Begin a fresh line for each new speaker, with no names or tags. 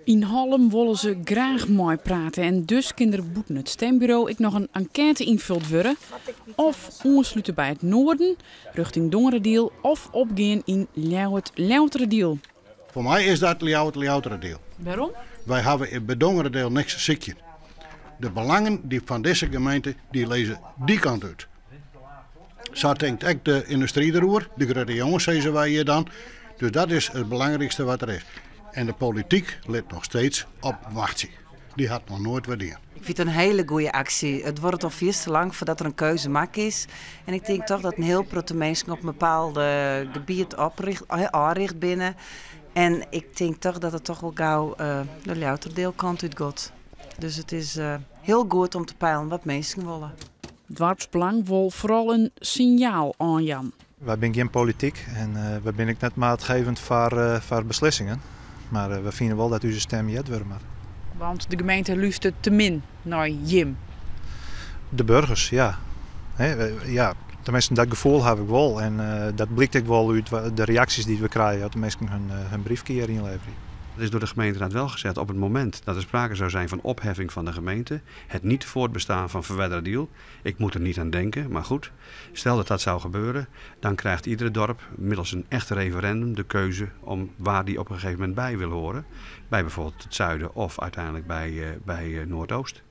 Yn Hallum wolle se graach meiprate en dus kin der bûten it stimburo ek noch in enkête ynfuld wurde. Of oanslute by it Noarden, rjochting Dongeradiel, of opgean yn Ljouwert-Ljouwerteradiel.
Foar my is dat Ljouwert-Ljouwerteradiel.
Wêrom?
Wy hawwe by Dongeradiel niks te sykjen. De belangen dy fan dizze gemeente dy lizze dy kant út. Sa tinkt ek de yndustry deroer, de grutte jonges sizze wy hjir dan. Dus dat is it belangrykste wat der is. En de polityk lit noch steeds opwachtsje. Dy hat noch noait wat dien.
Ik fyn it in hiele goede aksje. It duorret al fierste lang foardat der in keuze makke is. En ik tink toch dat in hiel protte minsken op in bepaald gebiet ôfricht binne. En ik tink toch dat it toch wol gau de Ljouwerterdiel kant út giet. Dus it is hiel goed om te peilen wat minsken wolle.
Doarpsbelang wol foaral in sinjaal oanjaan.
Wy binne gjin polityk en wy binne ek net maatgevend foar beslissingen. Mar we fine wol dat ús stim heard wurde moat.
Want de gemeente lústeret te min nei jim.
De burgers, ja. Ja, teminsten dat gefoel haw ik wol. En dat blykt ek wol út de reaksjes dy't we krije as de minsken hun briefke hjir ynleverje.
Het is door de gemeenteraad wel gezegd: op het moment dat er sprake zou zijn van opheffing van de gemeente, het niet voortbestaan van Ferwerderadiel, ik moet er niet aan denken, maar goed, stel dat dat zou gebeuren, dan krijgt iedere dorp middels een echt referendum de keuze om waar die op een gegeven moment bij wil horen. Bij bijvoorbeeld het zuiden of uiteindelijk bij Noordoost.